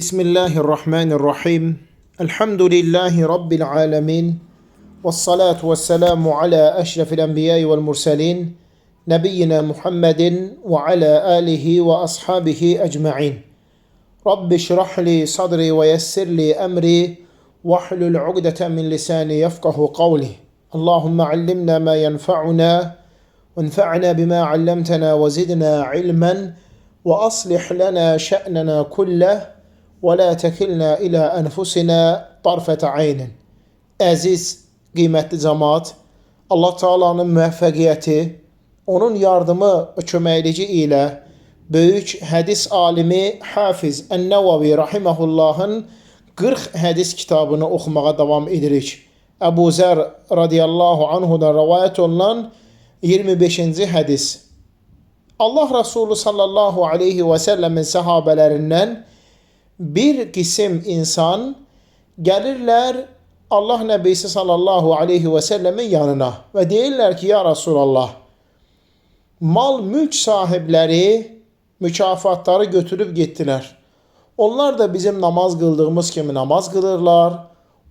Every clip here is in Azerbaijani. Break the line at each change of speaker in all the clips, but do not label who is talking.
Bismillahirrahmanirrahim. Elhamdülillahi Rabbil alemin. Vessalatu vesselamu ala eşrefil enbiyai vel murselin. Nebiyyina Muhammedin ve ala alihi ve ashabihi ecma'in. Rabbi şrah li sadri ve yessir li emri. Vahlul ugdeten min lisani yefkahu kavli. Allahümme allimna ma yenfa'una. Venfa'na bima allamtena ve zidna ilmen. Ve aslih lana şe'nena kulleh. Və la təkilnə ilə ənfusinə tarfətə aynin. Əziz, qiymətli cəmaat, Allah Taala'nın müvəffəqiyyəti, onun yardımı və köməkliyi ilə böyük hədis alimi Hafiz Ən-Nəvəvi rahimehullahın 40 hədis kitabını oxumağa davam edirik. Əbu Zər radiyallahu anhudan rəvayət olunan 25-ci hədis. Allah Resulü sallallahu aleyhi və səlləmin səhabələrindən bir qisim insan gəlirlər Allah Nəbisi sallallahu aleyhi və səlləmin yanına və deyirlər ki, ya Resulallah, mal mülk sahibləri mükafatları götürüb getdilər. Onlar da bizim namaz qıldığımız kimi namaz qılırlar,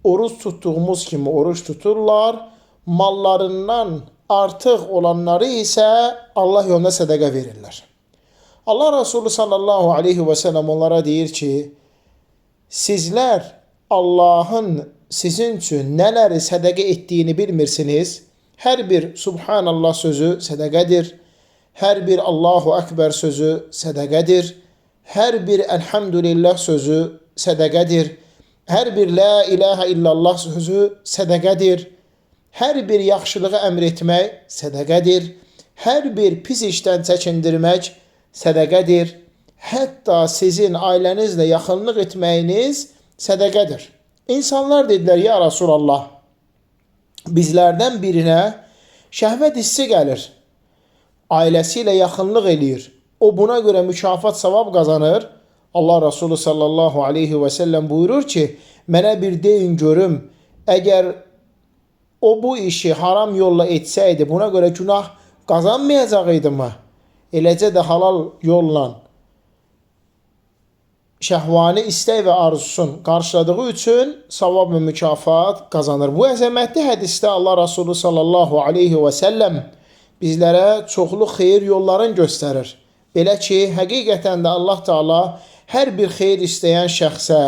oruç tutduğumuz kimi oruç tuturlar, mallarından artıq olanları isə Allah yolunda sədəqə verirlər. Allah Resulü sallallahu aleyhi və səlləm onlara deyir ki, sizlər Allahın sizin üçün nələri sədəqə etdiyini bilmirsiniz. Hər bir Subhanallah sözü sədəqədir. Hər bir Allahu Ekber sözü sədəqədir. Hər bir Elhamdülillah sözü sədəqədir. Hər bir La ilahə illallah sözü sədəqədir. Hər bir yaxşılığı əmr etmək sədəqədir. Hər bir pis işdən çəkindirmək sədəqədir. Hətta sizin ailənizlə yaxınlıq etməyiniz sədəqədir. İnsanlar dedilər, ya Resulallah, bizlərdən birinə şəhvət hissi gəlir. Ailəsi ilə yaxınlıq eləyir. O buna görə mükafat savab qazanır. Allah Resulü sallallahu aleyhi və səlləm buyurur ki, mənə bir deyin görüm, əgər o bu işi haram yolla etsəydi, buna görə günah qazanmayacaq idi mı? Eləcə də halal yolla şəhvani istək və arzusun qarşıladığı üçün savab və mükafat qazanır. Bu əzəmətli hədisdə Allah Resulü sallallahu aleyhi və səlləm bizlərə çoxlu xeyir yollarını göstərir. Belə ki, həqiqətən də Allah Teala hər bir xeyir istəyən şəxsə,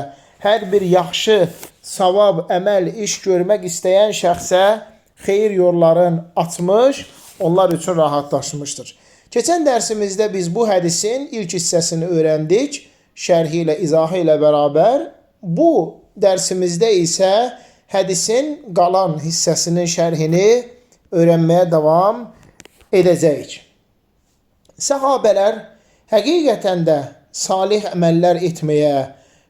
hər bir yaxşı savab, əməl, iş görmək istəyən şəxsə xeyir yollarını açmış, onlar üçün rahatlaşmışdır. Keçən dərsimizdə biz bu hədisin ilk hissəsini öyrəndik, şərhi ilə, izahı ilə bərabər. Bu dərsimizdə isə hədisin qalan hissəsinin şərhini öyrənməyə davam edəcəyik. Səhabələr həqiqətən də salih əməllər etməyə,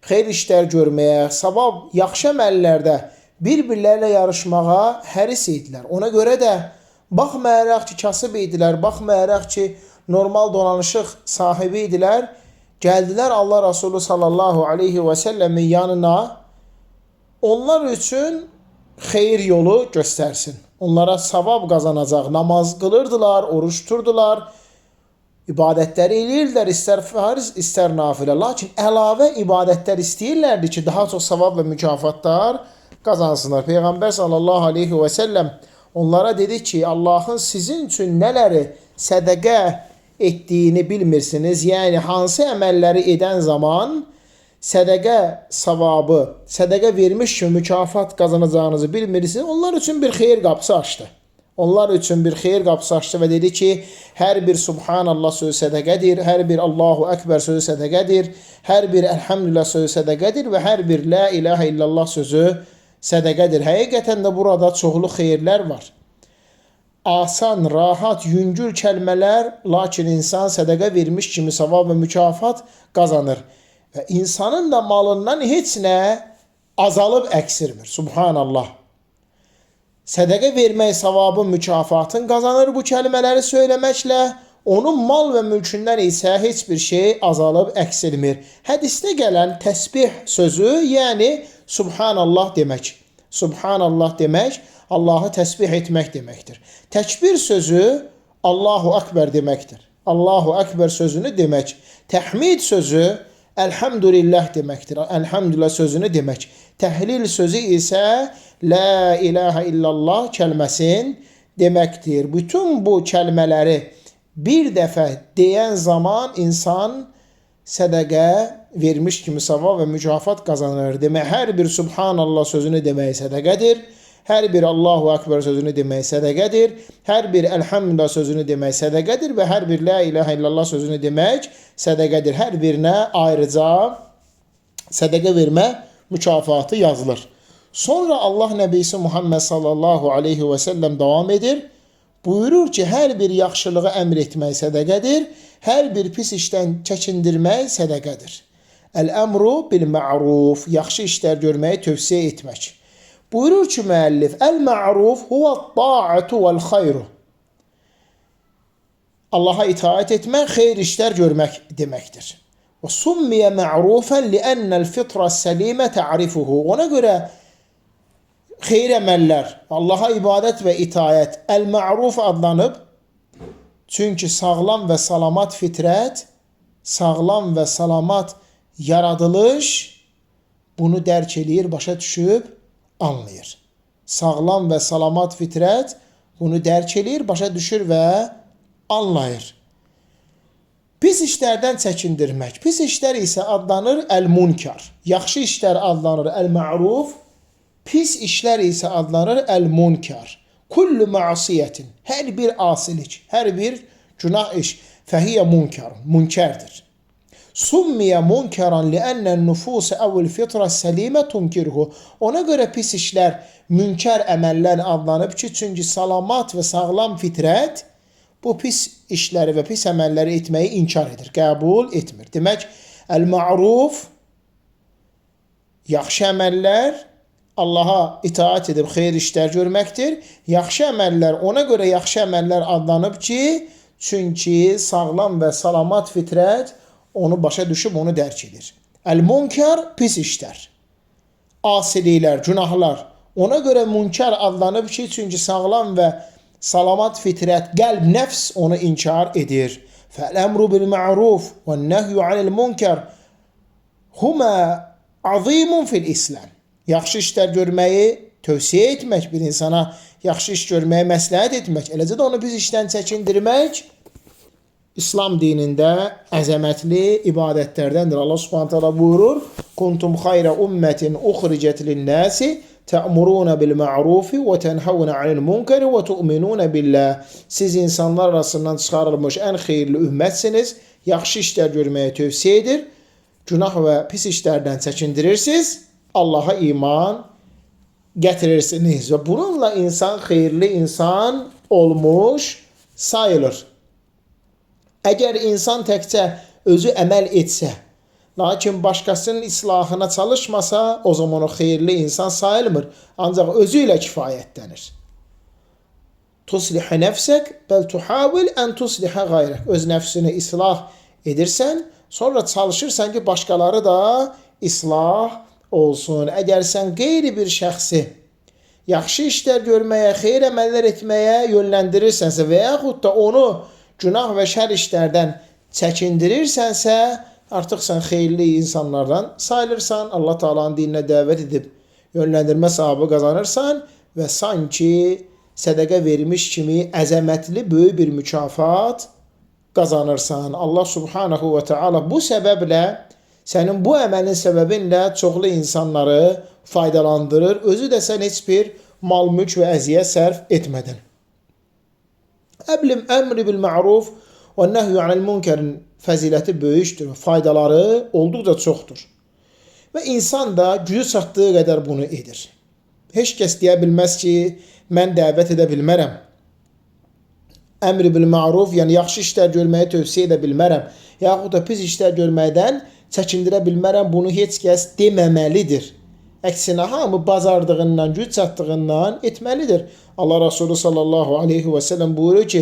xeyir işlər görməyə, savab, yaxşı əməllərdə bir-birləri ilə yarışmağa həris idilər. Ona görə də baxmayaraq ki, kasıb idilər, baxmayaraq ki, normal donanışıq sahibi idilər, gəldilər Allah Resulü sallallahu aleyhi və səlləmin yanına, onlar üçün xeyir yolu göstərsin. Onlara savab qazanacaq namaz qılırdılar, oruç tuturdular, ibadətləri eləyirdilər, istər farz, istər nafilə. Lakin əlavə ibadətlər istəyirlərdi ki, daha çox savab və mükafatlar qazansınlar. Peyğəmbər sallallahu aleyhi və səlləm onlara dedi ki, Allahın sizin üçün nələri sədəqə etdiyini bilmirsiniz. Yəni, hansı əməlləri edən zaman sədəqə savabı, sədəqə vermiş ki, mükafat qazanacağınızı bilmirsiniz. Onlar üçün bir xeyir qapısı açdı. Onlar üçün bir xeyir qapısı açdı və dedi ki, hər bir Subhanallah sözü sədəqədir, hər bir Allahu Ekber sözü sədəqədir, hər bir Elhamdülillah sözü sədəqədir və hər bir La ilahə illallah sözü sədəqədir. Həqiqətən də burada çoxlu xeyirlər var. Asan, rahat, yüngül kəlmələr, lakin insan sədəqə vermiş kimi savab və mükafat qazanır. Və insanın da malından heç nə azalıb əksirmir. Subhanallah. Sədəqə vermək savabın, mükafatın qazanır bu kəlmələri söyləməklə. Onun mal və mülkündən isə heç bir şey azalıb əksilmir. Hədisdə gələn təsbih sözü, yəni Subhanallah demək. Subhanallah demək, Allahı təsbih etmək deməkdir. Təkbir sözü Allahu Ekber deməkdir. Allahu Ekber sözünü demək. Təhmid sözü Elhamdülillah deməkdir. Elhamdülillah sözünü demək. Təhlil sözü isə La ilahe illallah kəlməsin deməkdir. Bütün bu kəlmələri bir dəfə deyən zaman insan sədəqə vermiş kimi savab və mükafat qazanır. Demək, hər bir Subhanallah sözünü demək sədəqədir. Hər bir Allahu Akbar sözünü demək sədəqədir. Hər bir Elhamdülillah sözünü demək sədəqədir və hər bir La ilahe illallah sözünü demək sədəqədir. Hər birinə ayrıca sədəqə vermə mükafatı yazılır. Sonra Allah Nəbisi Muhammed sallallahu aleyhi və səlləm davam edir. Buyurur ki, hər bir yaxşılığı əmr etmək sədəqədir, hər bir pis işdən çəkindirmək sədəqədir. Əl-əmru bil-ma'ruf, yaxşı işlər görməyi tövsiyə etmək. Buyurur ki, müəllif, əl-ma'ruf huve-ta'atu vel-xayru. Allaha itaat etmək, xeyir işlər görmək deməkdir. Və summiyə ma'rufən li'ennəl fitra səlimə ta'rifuhu. Ona görə xeyir əməllər, Allaha ibadət və itaət əl-ma'ruf adlanıb. Çünki sağlam və salamat fitrət, sağlam və salamat yaradılış bunu dərk eləyir, başa düşüb, anlayır. Sağlam və salamat fitrət bunu dərk eləyir, başa düşür və anlayır. Pis işlərdən çəkindirmək. Pis işlər isə adlanır əl-munkar. Yaxşı işlər adlanır əl-ma'ruf. Pis işlər isə adlanır əl-munkar. Kullu ma'siyetin. Hər bir asilik, hər bir günah iş fəhiyyə munkar, münkərdir. Summiyə munkaran li'ənnən nüfusə əvvəl fitra səlimə tunkirhu. Ona görə pis işlər münkər əməllər adlanıb ki, çünki salamat və sağlam fitrət bu pis işləri və pis əməlləri etməyi inkar edir, qəbul etmir. Demək, əl-ma'ruf yaxşı əməllər Allaha itaat edib xeyir işlər görməkdir. Yaxşı əməllər ona görə yaxşı əməllər adlanıb ki, çünki sağlam və salamat fitrət onu başa düşüb, onu dərk edir. Əl-munkar pis işlər, asiliklər, günahlar. Ona görə münkər adlanıb ki, çünki sağlam və salamat fitrət, qəlb, nəfs onu inkar edir. Fəl-əmru bil-ma'ruf və-nəhyu anil-munkar huma azimun fil-İslam. Yaxşı işlər görməyi tövsiyə etmək, bir insana yaxşı iş görməyi məsləhət etmək, eləcə də onu pis işdən çəkindirmək İslam dinində əzəmətli ibadətlərdəndir. Allah Subhanahu taala buyurur: "Kuntum xayra ummetin uxricət lin-nasi ta'muruna bil-ma'rufi və tenhauna 'anil munkari və tu'minuna billah." Siz insanlar arasından çıxarılmış ən xeyirli ümmətsiniz. Yaxşı işlər görməyi tövsiyə edir, günah və pis işlərdən çəkindirirsiniz. Allaha iman gətirirsiniz və bununla insan xeyirli insan olmuş sayılır. Əgər insan təkcə özü əməl etsə, lakin başqasının islahına çalışmasa, o zaman o xeyirli insan sayılmır. Ancaq özü ilə kifayətlənir. Tuslihə nəfsək, bəl tuhavil ən tuslihə qayrək. Öz nəfsini islah edirsən, sonra çalışırsan ki, başqaları da islah olsun. Əgər sən qeyri bir şəxsi yaxşı işlər görməyə, xeyir əməllər etməyə yönləndirirsənsə və yaxud da onu günah və şər işlərdən çəkindirirsənsə, artıq sən xeyirli insanlardan sayılırsan, Allah Taala'nın dininə dəvət edib yönləndirmə savabı qazanırsan və sanki sədəqə vermiş kimi əzəmətli böyük bir mükafat qazanırsan. Allah Subhanahu və Teala bu səbəblə, sənin bu əməlin səbəbinlə çoxlu insanları faydalandırır. Özü də sən heç bir mal, mülk və əziyyət sərf etmədən. Əmri bil ma'ruf və nəhyü anil münkərin fəziləti böyükdür, faydaları olduqca çoxdur. Və insan da gücü çatdığı qədər bunu edir. Heç kəs deyə bilməz ki, mən dəvət edə bilmərəm. Əmri bil ma'ruf, yəni yaxşı işlər görməyi tövsiyə edə bilmərəm. Yaxud da pis işlər görməkdən çəkindirə bilmərəm. Bunu heç kəs deməməlidir. Əksinə hamı bacardığından, güc çatdığından etməlidir. Allah Resulü sallallahu aleyhi və səlləm buyurur ki,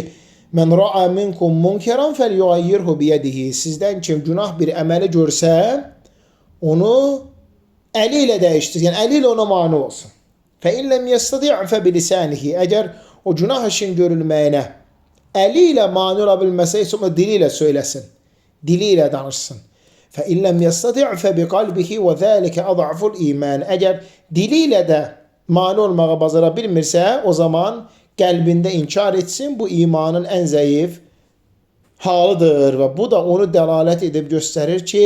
Mən ra'a minkum munkeran felyughayyirhu biyedihi. Sizdən kim günah bir əməli görsə, onu əli ilə dəyişdir. Yəni əli ilə ona mane olsun. Fe in lem yestati' fe bilisanihi. Əgər o günah işin görülməyinə əli ilə mane ola bilməsə, heç olmasa dili ilə söyləsin. Dili ilə danışsın. Fe in lem yestati' fe bi qalbihi ve zalike ad'aful iman. Əgər dili ilə də mane olmağa bacara bilmirsə, o zaman qəlbində inkar etsin. Bu imanın ən zəif halıdır və bu da onu dəlalət edib göstərir ki,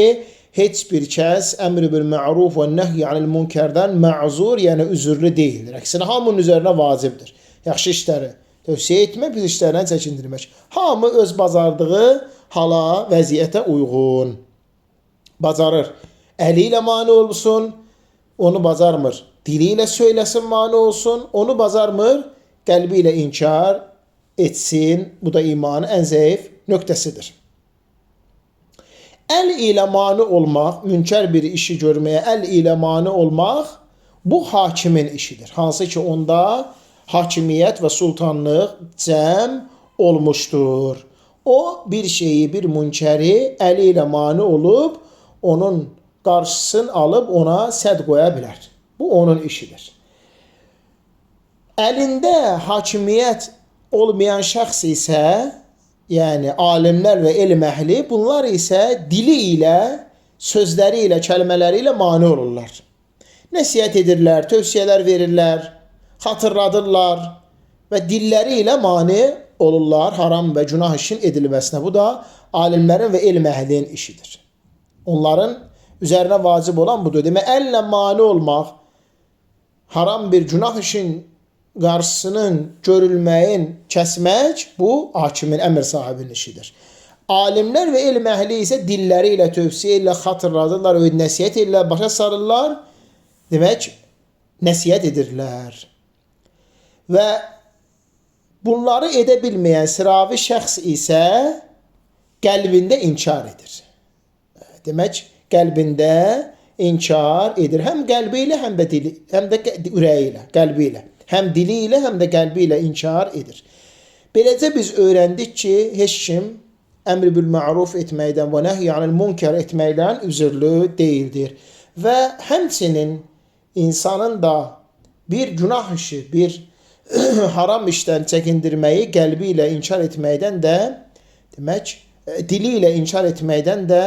heç bir kəs əmr bil ma'ruf və nəhy anil münkərdən məzur, yəni üzürlü deyildir. Əksinə hamının üzərinə vacibdir. Yaxşı işləri tövsiyə etmək, pis işlərdən çəkindirmək. Hamı öz bacardığı hala, vəziyyətə uyğun bacarır. Əli ilə mane olsun, onu bacarmır. Dili ilə söyləsin, mane olsun, onu bacarmır. Qəlbi ilə inkar etsin. Bu da imanın ən zəif nöqtəsidir. Əl ilə mane olmaq, münkər bir işi görməyə əl ilə mane olmaq bu hakimin işidir. Hansı ki onda hakimiyyət və sultanlıq cəm olmuşdur. O bir şeyi, bir münkəri əli ilə mane olub, onun qarşısını alıb ona sədd qoya bilər. Bu onun işidir. Əlində hakimiyyət olmayan şəxs isə, yəni alimlər və elm əhli, bunlar isə dili ilə, sözləri ilə, kəlmələri ilə mane olurlar. Nəsihət edirlər, tövsiyələr verirlər, xatırladırlar və dilləri ilə mane olurlar haram və günah işin edilməsinə. Bu da alimlərin və elm əhlinin işidir. Onların üzərinə vacib olan budur. Demək, əllə mane olmaq, haram bir günah işin qarşısının görülməyin kəsmək, bu hakimin, əmr sahibinin işidir. Alimlər və elm əhli isə dilləri ilə tövsiyə ilə xatırladırlar, öyüd nəsihət edirlər, başa sarırlar. Demək, nəsihət edirlər. Və bunları edə bilməyən sıravi şəxs isə qəlbində inkar edir. Demək, qəlbində inkar edir. Həm qəlbi ilə, həm də dili, həm də ürəyi ilə, qəlbi ilə. Həm dili ilə, həm də qəlbi ilə inkar edir. Beləcə biz öyrəndik ki, heç kim əmr bil ma'ruf etməkdən və nəhy anil münkər etməkdən üzürlü deyildir. Və həmçinin insanın da bir günah işi, bir haram işdən çəkindirməyi qəlbi ilə inkar etməkdən də, demək, dili ilə inkar etməkdən də,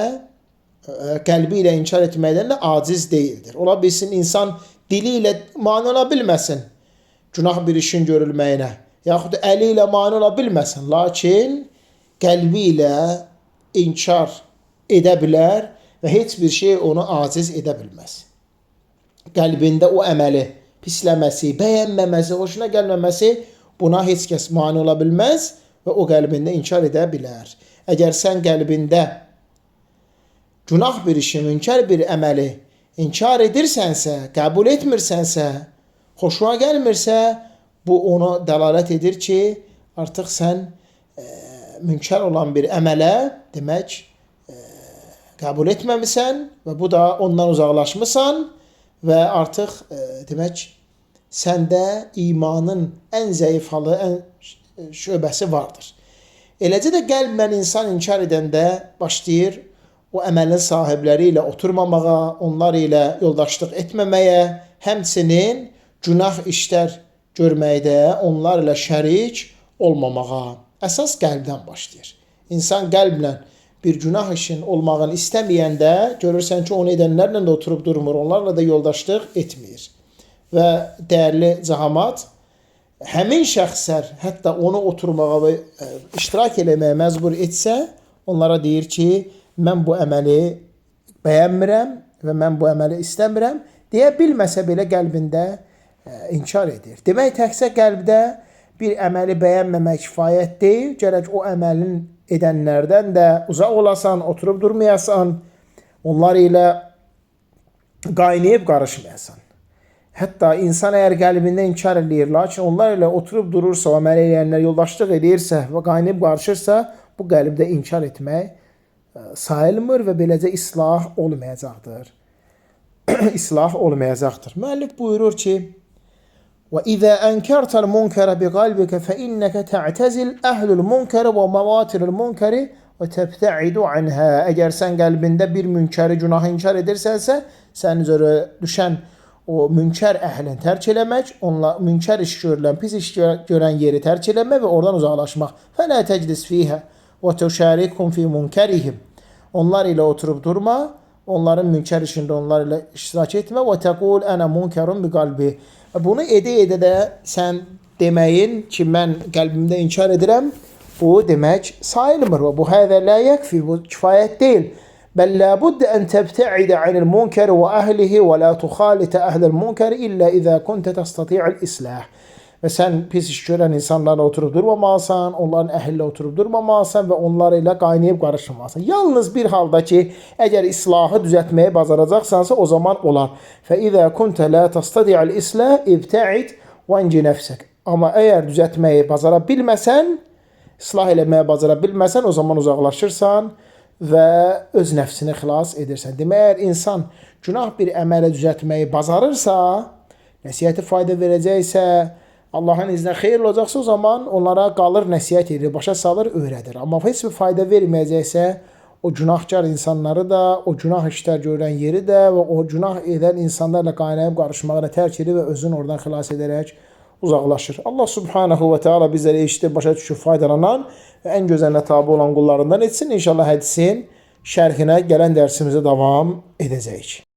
qəlbi ilə inkar etməkdən də aciz deyildir. Ola bilsin insan dili ilə mane ola bilməsin günah bir işin görülməyinə, yaxud əli ilə mane ola bilməsin, lakin qəlbi ilə inkar edə bilər və heç bir şey onu aciz edə bilməz. Qəlbində o əməli pisləməsi, bəyənməməsi, hoşuna gəlməməsi buna heç kəs mane ola bilməz və o qəlbində inkar edə bilər. Əgər sən qəlbində günah bir işi, münkər bir əməli inkar edirsənsə, qəbul etmirsənsə, xoşuna gəlmirsə, bu ona dəlalət edir ki, artıq sən münkər olan bir əmələ, demək, qəbul etməmisən və bu da ondan uzaqlaşmısan və artıq, demək, səndə imanın ən zəif halı, ən şöbəsi vardır. Eləcə də qəlblə insan inkar edəndə başlayır o əməlin sahibləri ilə oturmamağa, onlar ilə yoldaşlıq etməməyə, həmçinin günah işlər görməkdə onlar ilə şərik olmamağa. Əsas qəlbdən başlayır. İnsan qəlblə bir günah işin olmağını istəməyəndə görürsən ki, onu edənlərlə də oturub durmur, onlarla da yoldaşlıq etmir. Və dəyərli cəmaat, həmin şəxslər hətta onu oturmağa və iştirak eləməyə məcbur etsə, onlara deyir ki, mən bu əməli bəyənmirəm və mən bu əməli istəmirəm deyə bilməsə belə qəlbində inkar edir. Demək, təkcə qəlbdə bir əməli bəyənməmək kifayət deyil, gərək o əməlin edənlərdən də uzaq olasan, oturub durmayasan, onlar ilə qaynayıb qarışmayasan. Hətta insan əgər qəlbində inkar eləyir, lakin onlar ilə oturub durursa, o əməl eləyənlər yoldaşlıq eləyirsə və qaynayıb qarışırsa, bu qəlbdə inkar etmək sayılmır və beləcə islah olmayacaqdır. İslah olmayacaqdır. Müəllif buyurur ki: وَإِذَا أَنْكَرْتَ الْمُنْكَرَ بِقَلْبِكَ فَإِنَّكَ تَعْتَزِلْ أَهْلُ الْمُنْكَرِ وَمَوَاتِرُ الْمُنْكَرِ وَتَبْتَعِدُ عَنْهَا. Əgər sən qəlbində bir münkəri, günahı inkar edirsənsə, sənin üzərə düşən o münkər əhlini tərk eləmək, onunla münkər iş görülən, pis iş görən yeri tərk eləmək və oradan uzaqlaşmaq. فَلَا تَجْلِسْ فِيهَا وَتُشَارِكْهُمْ فِي مُنْكَرِهِمْ. Onlar ilə oturub durma, onların münkər işində onlar ilə iştirak etmə və təqul ənə munkerun bi qalbi. Bunu edə-edə də sən deməyin ki, mən qəlbimdə inkar edirəm, bu demək sayılmır və bu həzə la yəkfi, bu kifayət deyil. Bəl la buddə ən təbtəidə anil munkər və əhlihi və la tuxalitə əhlil munkər illə izə kuntə təstati'ul islah. Və sən pis iş görən insanlarla oturub durmamalısan, onların əhli oturub durmamalısan və onlar ilə qaynayıb qarışmamalısan. Yalnız bir halda ki, əgər islahı düzəltməyi bacaracaqsansa, o zaman olar. Fə izə kuntə la təstati'ul islah ibtəid və inci nəfsək. Amma əgər düzəltməyi bacara bilməsən, islah eləməyi bacara bilməsən, o zaman uzaqlaşırsan və öz nəfsini xilas edirsən. Demək, əgər insan günah bir əmələ düzəltməyi bacarırsa, nəsihəti fayda verəcəksə, Allahın izni xeyir olacaqsa, o zaman onlara qalır, nəsihət edir, başa salır, öyrədir. Amma heç bir fayda verməyəcəksə, o günahkar insanları da, o günah işlər görən yeri də və o günah edən insanlarla qaynayıb qarışmağı da tərk edir və özünü oradan xilas edərək uzaqlaşır. Allah Subhanahu və Teala bizləri eşidib, başa düşüb faydalanan və ən gözəlinə tabi olan qullarından etsin. İnşallah hədisin şərhinə gələn dərsimizə davam edəcəyik.